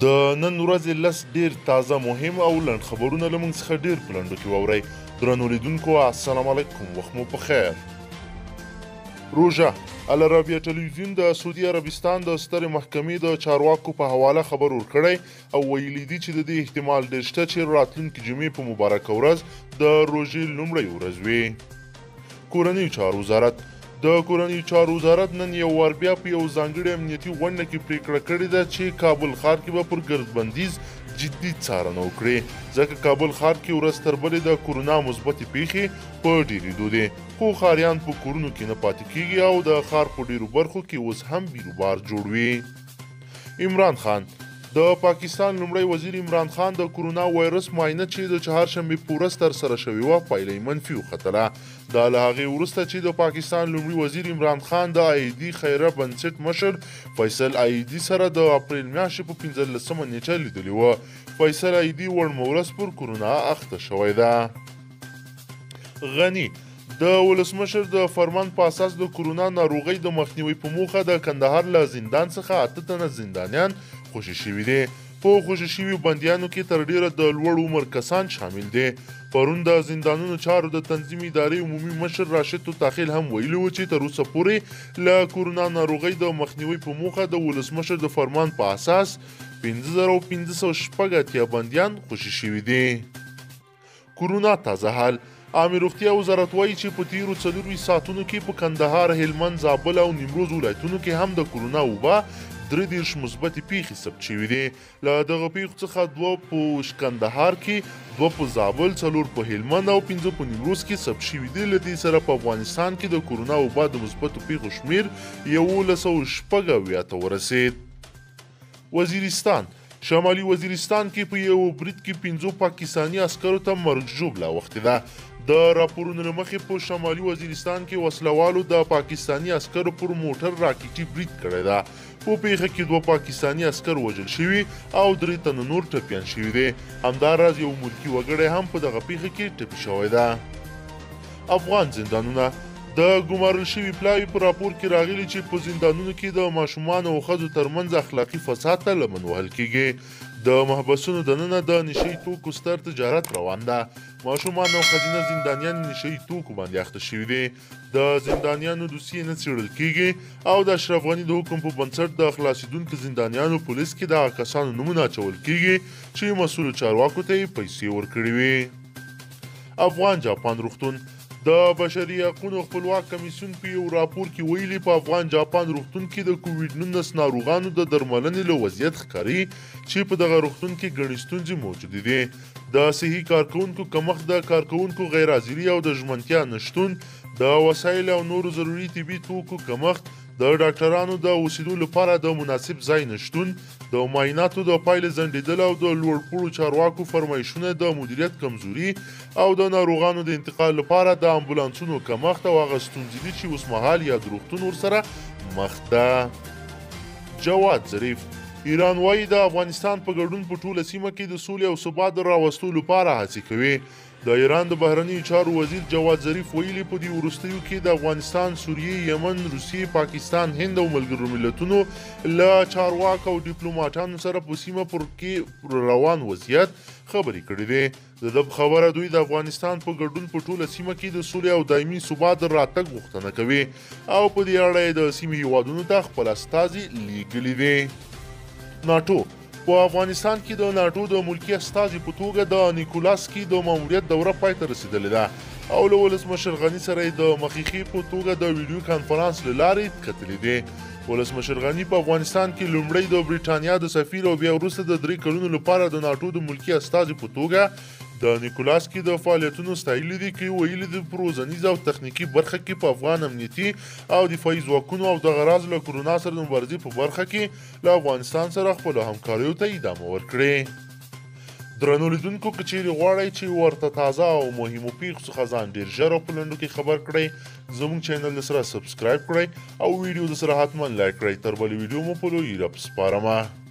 د نن ورځې لس ډېر تازه، مهم او لنډ خبرونه له موږ څخه ډېر په لنډو کې واورئ. درنو لیدونکو، السلام علیکم، وخت مو په خیر. روژه العربیه ټلویزیون د سعودي عربستان د سترې محکمې د چارواکو په حواله خبر ورکړی او ویلي دي چې د دې احتمال ډېر شته چې راتلونکې جمعې په مبارکه ورځ د روژې لومړۍ ورځ وي. کورنیو چارو وزارت د کورنیو چارو وزارت نن یو وار بیا په یو ځانګړي امنیتي غونډه کې پریکړه کړې ده چې کابل ښار کې به پر ګرځبندیز جدي څارنه وکړي، ځکه کابل ښار کې ورځ تر بلې د کورونا مثبتې پیښې په ډېرېدو دي، خو ښاریان په کورونو کې نه پاتې کیږي او د ښار په ډېرو برخو کې اوس هم بیروبار جوړ وي. عمران خان د پاکستان لومړی وزیر عمران خان د کورونا وایرس معاینه چې د چهارشنبې په ورځ ترسره شوې وه، پایله یې منفي وختله. دا له هغې وروسته چې د پاکستان لومړي وزیر عمران خان د ایدي خیره بنسټ مشر فیصل ایدي سره د اپریل میاشتې په 15 نیټه لیدلې وه. فیصل ایدي وړمه ورځ پر کورونا اخته شوی ده. غني د ولسمشر د فرمان په اساس د کورونا ناروغۍ د مخنیوي په موخه د کندهار له زندان څخه 8 تنه زندانیان خوشې شوي دي. په خوشې شویو بندیانو کې تر ډېره د لوړ عمر کسان شامل دي. پرون د زندانونو چارو د تنظیم ادارې عمومي مشر راشد توتاخیل هم ویلي و چې تر اوسه پورې له کورونا ناروغۍ د مخنیوي په موخه د ولسمشر د فرمان په اساس 5586 بندیان خوشې شوي دي. کورونا تازه حال عامې روغتیا وزارت وایي چې په تیرو 24 ساعتونو کې په کندهار، هلمند، زابل او نیمروز ولایتونو کې هم د کورونا وبا 33 مثبتې پیښې ثبت شوې دي. له دغه پیښو څخه 2 په کندهار کې، 2 په زابل، 4 په هلمند او 5 په نیمروز کې ثبت شوي دي. له دې سره په افغانستان کې د کورونا وبا د مثبتو پیښو شمېر 1176 ته ورسید. وزیرستان شمالي وزیرستان کې په یو برید کې 5 پاکستاني عسکرو ته مرګ ژوبله اوښتې ده. د راپورونو له مخې په شمالي وزیرستان کې وسلهوالو د پاکستاني عسکرو پر موټر راکټي برید کړی ده. په پیښه کې 2 پاکستاني عسکر وژل شوي او 3 تنه نور ټپیان شوي دي. همداراز یو ملکي وګړی هم په دغه پیښه کې ټپي شوی ده. افغان زندانونه د ګمارل شوي پلاوي په راپور کې راغلي چې په زندانونو کې د ماشومانو او ښځو ترمنځ اخلاقي فساد ته لمن وهل کیږي. د محبسونو دننه د نشهيي توکو ستر تجارت روان ده. ماشومان او ښځینه زندانیان نشهيي توکو باندې اخته شوي دي. د زندانیانو دوسیې نه څېړل کیږي او د اشرف غني د حکم په بنسټ د خلاصېدونکو زندانیانو په لیست کې د هغه کسانو نومونه اچول کیږي چې مسؤلو چارواکو ته یې پیسې ورکړې وي. افغان جاپان روغتون د بشري حقونو خپلواک کمیسیون په یو راپور کې ویلي په افغان جاپان روغتون کې د کوویډ 19 ناروغانو د درملنې له وضعیت ښکاري چې په دغه روغتون کې ګڼې ستونزې موجودې دي. د صحي کارکوونکو کمښت، د کارکوونکو غیرحاضري او د ژمنتیا نشتون، د وسایل او نورو ضروري طبي توکو کمښت، د ډاکټرانو د اوسېدو لپاره د مناسب ځای نشتون، د معایناتو د پایلې ځنډېدل او د لوړپوړو چارواکو فرمایشونه، د مدیریت کمزوري او د ناروغانو د انتقال لپاره د امبولانسونو کمښت او هغه ستونزې دي چې اوسمهال یاد روغتون ورسره مخ ده. جواد ظریف ایران وایي د افغانستان په ګډون په ټوله سیمه کې د سولې او ثبات د راوستو لپاره هڅې کوي. د ایران د بهرنیو چارو وزیر جواد ظریف ویلي په دې وروستیو کې د افغانستان، سوریې، یمن، روسیې، پاکستان، هند او ملګرو ملتونو له چارواکو او ډیپلوماټانو سره په سیمه پر کې روان وضعیت خبرې کړې دي. د ده په خبره دوی د افغانستان په ګډون په ټوله سیمه کې د سولې او دایمي ثبات د راتګ غوښتنه کوي او په دې اړه یې د سیمې هیوادونو ته خپل استازي لیږلي دي. ناټو په افغانستان کې د ناټو د ملکي استازي په توګه د نیکولاسکي د ماموریت دوره پای ته رسېدلې ده او له ولسمشر غني سره یې د مخیښې په توګه د ویډیو کانفرانس له لارې کتلي دي. ولسمشر غني په افغانستان کې لومړی د بریټانیا د سفیر او بیا وروسته د 3 کلونو لپاره د ناټو د ملکي استازي په توګه د نیکولاسکي د فعالیتونو ستایلي دي کې ویلي دي په روزنیزه او تخنیکي برخه کې په افغان امنیتي او دفاعي ځواکونو او دغه راز له کرونا سره د مبارزې په برخه کې له افغانستان سره خپلو همکاریو ته ادامه ورکړي. درنو لیدونکو، که چیرې غواړئ چې ورته تازه او مهمو پیښو څخه ځان ډېر ژر او په لنډو کې خبر کړئ، زموږ چینل د سره subscribe کړئ او ویډیو د سره حتما like کړئ. تر بلې ویډیو مو په لوی رب سپارمه.